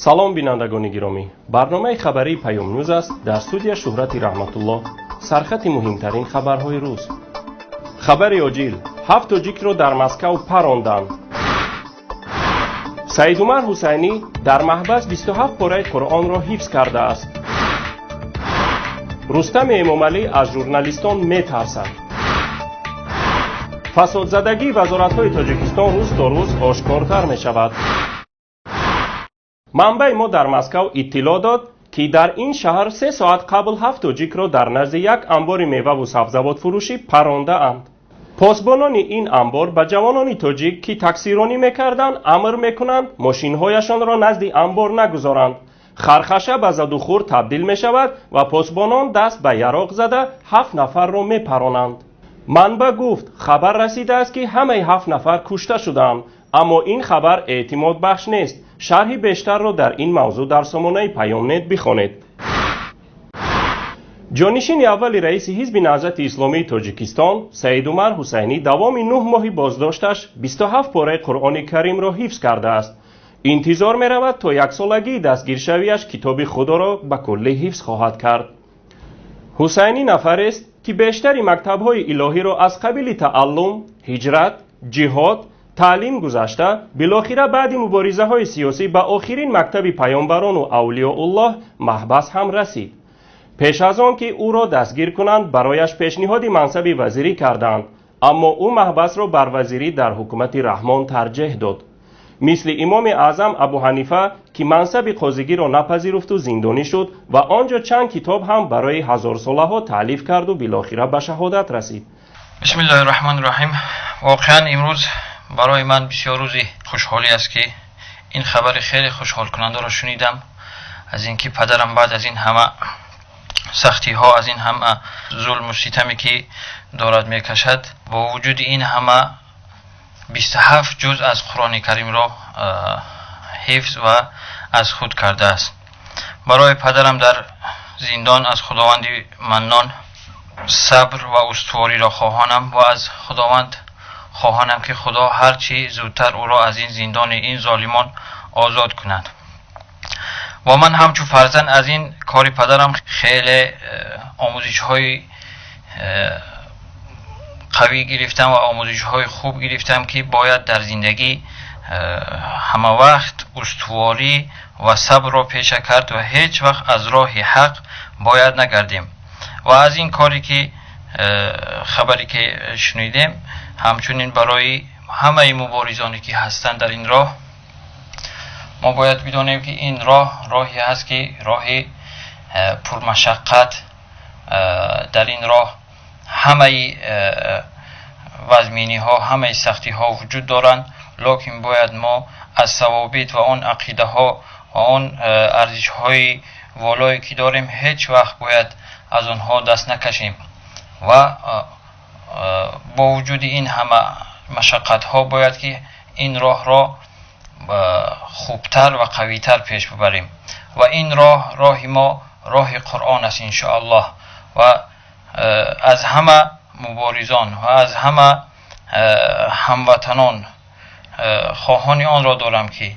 Салом, бинандагони гиромӣ. Барномаи хабарии Паём Нюз аст. Дар студия Шӯҳрати Раҳматуллоҳ. Сархати муҳимтарин хабарҳои рӯз. Хабари оҷил: ҳафт тоҷикро дар Москав паронданд. Саидумар Ҳусайнӣ дар маҳбас 27 пораи Қуръонро ҳифз кардааст. Рустами Эмомалӣ аз журналистон метарсад. Фасодзадагии вазоратҳои Тоҷикистон рӯз то рӯз ошкортар мешавад. Манбаи мо дар Москав иттилоъ дод, ки дар ин шаҳр 3 соат қабл ҳафт тоҷикро дар назди як амбори меваву сабзавотфурӯшӣ парондаанд. Посбонони ин амбор ба ҷавонони тоҷик, ки таксиронӣ мекарданд, амр мекунанд, мошинҳояшонро назди амбор нагузоранд. Хархаша ба задухӯрд табдил мешавад ва посбонон даст ба яроқ зада, ҳафт нафарро мепаронанд. Манбаъ гуфт, хабар расидааст, ки ҳамаи ҳафт нафар кушта шудаанд, аммо ин хабар эътимодбахш нест. Шарҳи бештарро дар ин мавзӯъ дар сомонаи Паёмнет бихонед. Ҷонишини аввали раиси Ҳизби Наҳзати Исломии Тоҷикистон Саидумар Ҳусайнӣ давоми 9 моҳи боздошташ 27 пораи Қуръони Каримро ҳифз кардааст. Интизор меравад, то яксолагии дастгиршавиаш китоби Худоро ба куллӣ ҳифз хоҳад кард. Ҳусайнӣ нафарест, ки бештари мактабҳои илоҳиро аз қабили тааллум, ҳиҷрат, ҷиҳод, таълим гузашта, билохира баъди муборизаҳои сиёсӣ ба охирин мактаби паёмбарону авлиёуллоҳ, маҳбас ҳам расид. Пеш аз он ки ӯро дастгир кунанд, барояш пешниҳоди мансаби вазирӣ карданд, аммо ӯ маҳбасро бар вазирӣ дар ҳукумати Раҳмон тарҷеҳ дод. Мисли Имоми Аъзам Абу Ҳанифа, ки мансаби қозигиро напазируфту зиндонӣ шуд ва он ҷо чанд китоб ҳам барои ҳазорсолаҳо таълиф карду билохира ба шаҳодат расид. Бисмиллоҳи раҳмони раҳим. Воқеан, имрӯз барои ман бисёр рӯзи хушҳолӣ аст, ки ин хабари хеле хушҳолкунандаро шунидам, аз ин ки падарам баъд аз ин ҳама сахтиҳо, аз ин ҳама зулму ситаме, ки дорад мекашад, бо вуҷуди ин ҳама 27 ҷуз аз Қуръони Каримро ҳифз ва аз худ кардааст. Барои падарам дар зиндон аз Худованди Маннон сабр ва устувориро хоҳонам ва аз Худованд хоҳонам, ки Худо ҳарчи зудтар ӯро аз ин зиндони ин золимон озод кунад. Ва ман ҳамчун фарзанд аз ин кори падарам хеле омӯзишҳои қавӣ гирифтам ва омӯзишҳои хуб гирифтам, ки бояд дар зиндагӣ ҳамавақт устуворӣ ва сабрро пеша кард ва ҳеҷ вақт аз роҳи ҳақ бояд нагардем. Ва аз ин коре ки хабаре ки шунидем, ҳамчунин барои ҳамаи муборизоне, ки ҳастанд дар ин роҳ, мо бояд бидонем, ки ин роҳ роҳе ҳаст, ки роҳи пурмашаққат. Дар ин роҳ ҳамаи вазминиҳо, ҳамаи сахтиҳо вуҷуд доранд, лекин бояд мо аз савобит ва он ақидаҳо ва он арзишҳои волое, ки дорем, ҳеҷ вақт бояд аз онҳо даст накашем ва бо вуҷуди ин ҳама машаққатҳо бояд ки ин роҳро хубтар ва қавитар пеш бибарем. Ва ин роҳ, роҳи мо, роҳи Қуръон аст, иншоаллоҳ. Ва аз ҳама муборизон ва аз ҳама ҳамватанон хоҳони онро дорам, ки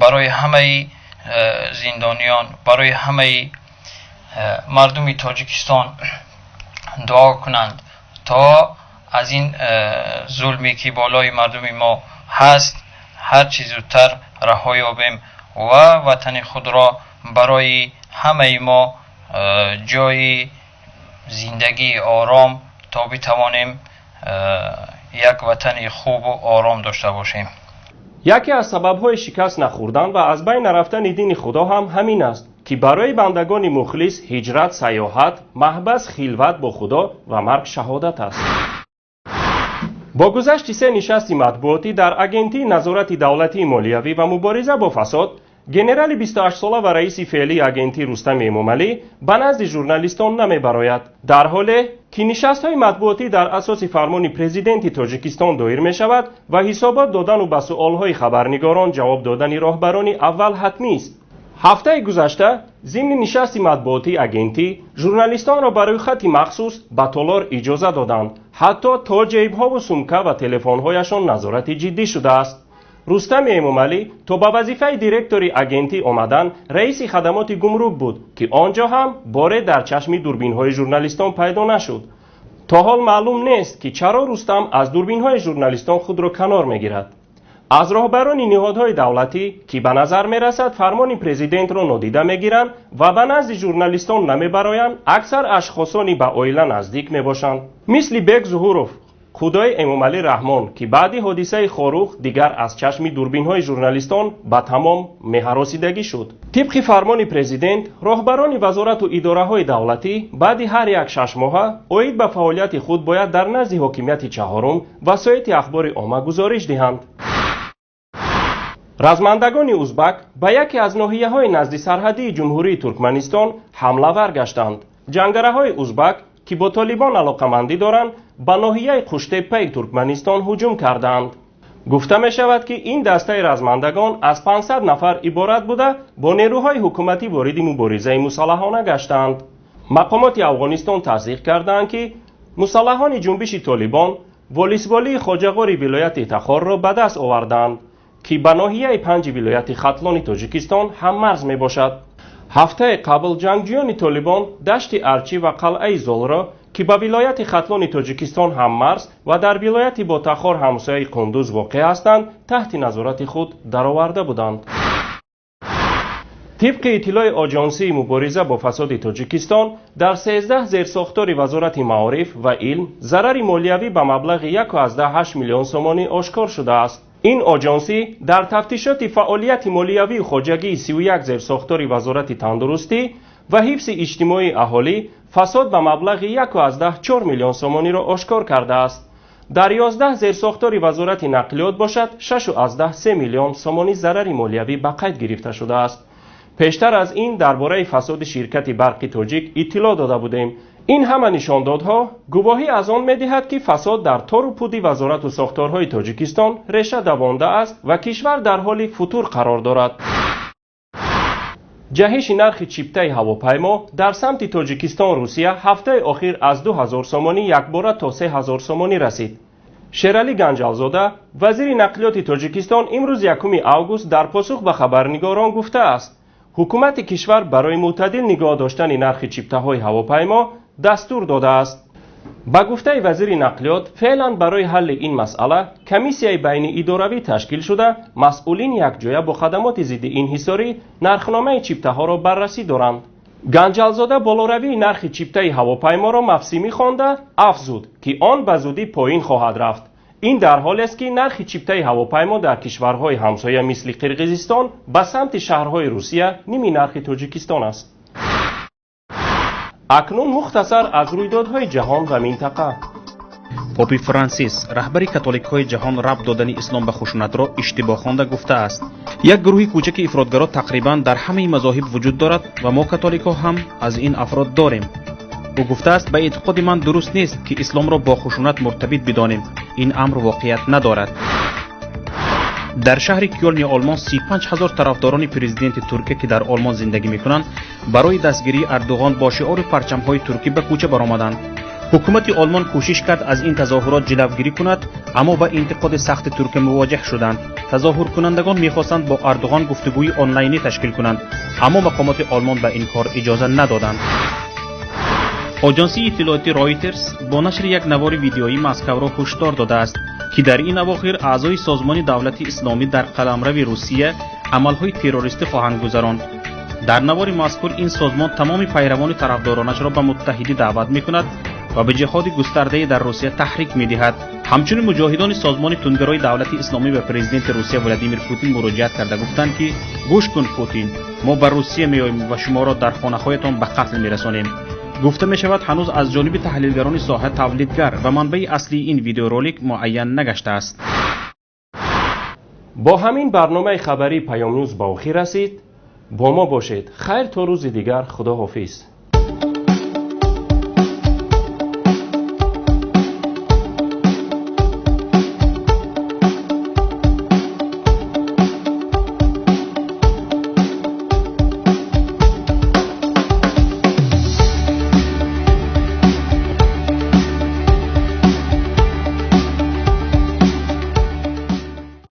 барои ҳамаи зиндониён, барои ҳамаи мардуми Тоҷикистон дуо кунанд, то аз ин зулме, ки болои мардуми мо ҳаст, ҳарчи зудтар раҳо ёбем ва ватани худро барои ҳамаи мо ҷои зиндагии ором, то битавонем як ватани хубу ором дошта бошем. Яке аз сабабҳои шикаст нахӯрдан ва аз байн нарафтани дини Худо ҳам ҳамин аст, ки барои бандагони мухлис ҳиҷрат саёҳат, маҳбас хилват бо Худо ва марг шаҳодат аст. Бо гузашти се нишасти матбуотӣ дар Агентии назорати давлатии молиявӣ ва мубориза бо фасод, генерали 28сола ва раиси феълии агентӣ Рустами Эмомалӣ ба назди журналистон намебарояд. Дар ҳоле ки нишастҳои матбуотӣ дар асоси фармони Президенти Тоҷикистон доир мешавад ва ҳисобот додану ба суолҳои хабарнигорон ҷавоб додани роҳбарони аввал ҳатмист. Ҳафтаи гузашта зимни нишасти матбуотии агентӣ журналистонро ба рӯйхати махсус ба толор иҷоза доданд. Ҳатто то ҷейбҳову сумка ва телефонҳояшон назорати ҷиддӣ шудааст. Рустами Эмомалӣ то ба вазифаи директори агентӣ омадан раиси хадамоти гумрук буд, ки он ҷо ҳам боре дар чашми дурбинҳои журналистон пайдо нашуд. То ҳол маълум нест, ки чаро Рустам аз дурбинҳои журналистон худро канор мегирад. Аз роҳбарони ниҳодҳои давлатӣ, ки ба назар мерасад фармони президентро нодида мегиранд ва ба назди журналистон намебароянд, аксар ашхосони ба оила наздик мебошанд. Мисли Бек Зуҳуров, худои Эмомалӣ Раҳмон, ки баъди ҳодисаи Хоруғ дигар аз чашми дурбинҳои журналистон ба тамом меҳаросидагӣ шуд. Тибқи фармони президент, роҳбарони вазорату идораҳои давлатӣ баъди ҳар як 6 моҳа оид ба фаъолияти худ бояд дар назди ҳокимияти чаҳорум ва соити ахбори омма гузориш диҳанд. Размандагони узбак ба яке аз ноҳияҳои назди сарҳадии Ҷумҳурии Туркманистон ҳамлавар гаштанд. Ҷангараҳои узбак, ки бо Толибон алоқамандӣ доранд, ба ноҳияи Қуштеппаи Туркманистон ҳуҷум кардаанд. Гуфта мешавад, ки ин дастаи размандагон аз 500 нафар иборат буда, бо нерӯҳои ҳукуматӣ вориди муборизаи мусаллаҳона гаштаанд. Мақомоти Афғонистон тасдиқ кардаанд, ки мусаллаҳони ҷунбиши Толибон волисволии Хоҷағори вилояти Тахорро ба даст овардаанд, ки ба ноҳияи Панҷи вилояти Хатлони Тоҷикистон ҳаммарз мебошад. Ҳафтаи қабл ҷангҷӯёни Толибон Дашти Арчӣ ва Қалъаи Золро, ки ба вилояти Хатлони Тоҷикистон ҳаммарз ва дар вилояти бо Тахор ҳамсояи Қундуз воқеъ ҳастанд, таҳти назорати худ дароварда буданд. Тибқи иттилои Оҷонсии мубориза бо фасоди Тоҷикистон, дар 13 зерсохтори Вазорати маориф ва илм зарари молиявӣ ба маблағи 1,8 миллион сомонӣ ошкор шудааст. Ин оҷонсӣ дар тафтишоти фаъолияти молиявию хоҷагии 31 зерсохтори Вазорати тандурустӣ ва ҳифзи иҷтимоии аҳолӣ фасод ба маблағи 1,4 миллион сомониро ошкор кардааст. Дар 11 зерсохтори Вазорати нақлиёт бошад, 6,3 миллион сомонӣ зарари молиявӣ ба қайд гирифта шудааст. Пештар аз ин дар бораи фасоди ширкати Барқи Тоҷик иттилоъ дода будем. Ин ҳама нишондодҳо гувоҳӣ аз он медиҳад, ки фасод дар тору пуди вазорату сохторҳои Тоҷикистон реша давондааст ва кишвар дар ҳоли футур қарор дорад. Ҷаҳиши нархи чиптаи ҳавопаймо дар самти Тоҷикистон Русия ҳафтаи охир аз 2000 сомонӣ якбора то 3000 сомонӣ расид. Шералӣ Ганҷалзода, вазири нақлиёти Тоҷикистон, имрӯз 1 август дар посух ба хабарнигорон гуфтааст, ҳукумати кишвар барои мӯътадил нигоҳ доштани нархи чиптаҳои ҳавопаймо дастур додааст. Ба гуфтаи вазири нақлиёт, феълан барои ҳалли ин масъала комиссияи байниидоравӣ ташкил шуда, масъулин якҷоя бо хадамоти зидди инҳисорӣ нархномаи чиптаҳоро баррасӣ доранд. Ганҷалзода болоравии нархи чиптаи ҳавопайморо мавсимӣ хонда, афзуд, ки он ба зудӣ поин хоҳад рафт. Ин дар ҳолест, ки нархи чиптаи ҳавопаймо дар кишварҳои ҳамсоя, мисли Қирғизистон, ба самти шаҳрҳои Русия ними нархи Тоҷикистон аст. Акнун мухтасар аз рӯйдодҳои ҷаҳон ва минтақа. Попи Франсис, раҳбари католикҳои ҷаҳон, рабт додани ислом ба хушунатро иштибоҳ хонда гуфтааст, як гурӯҳи кӯчаки ифротгаро тақрибан дар ҳамаи мазоҳиб вуҷуд дорад ва мо католикҳо ҳам аз ин афрод дорем. Ӯ гуфтааст, ба эътиқоди ман, дуруст нест, ки исломро бо хушунат муртабит бидонем, ин амр воқеият надорад. Дар шаҳри Кёлни Олмон 35 ҳазор тарафдорони президенти Туркия, ки дар Олмон зиндагӣ мекунанд, барои дастгирии Эрдуғон бо шиору парчамҳои туркӣ ба кӯча баромаданд. Ҳукумати Олмон кӯшиш кард аз ин тазоҳурот ҷилавгирӣ кунад, аммо ба интиқоди сахти Туркия мувоҷеҳ шуданд. Тазоҳуркунандагон мехостанд бо Эрдуғон гуфтугӯи онлайнӣ ташкил кунанд, аммо мақомоти Олмон ба ин кор иҷоза надоданд. Оҷонсии иттилоотӣ Ройтерс бо нашри як навори видеоӣ Москавро ҳушдор додааст, ки дар ин авохир аъзои созмони Давлати Исломӣ дар қаламрави Русия амалҳои террористӣ хоҳанд гузаронд. Дар навори мазкур ин созмон тамоми пайравони тарафдоронашро ба муттаҳидӣ даъват мекунад ва ба ҷиҳоди густардае дар Русия таҳрик медиҳад. Ҳамчунин муҷоҳидони созмони тундгарои Давлати Исломӣ ба президенти Русия Владимир Путин муроҷиат карда гуфтанд, ки гӯш кун, Путин, мо ба Русия меоем ва шуморо дар хонаҳоятон ба қатл мерасонем. Гуфта мешавад, ҳанӯз аз ҷониби таҳлилгарони соҳа тавлидгар ва манбаи аслии ин видеоролик муайян нагаштааст. Бо ҳамин барномаи хабарии Паёмнюз ба охир расид. Бо мо бошед. Хайр, то рӯзи дигар, худо ҳофиз.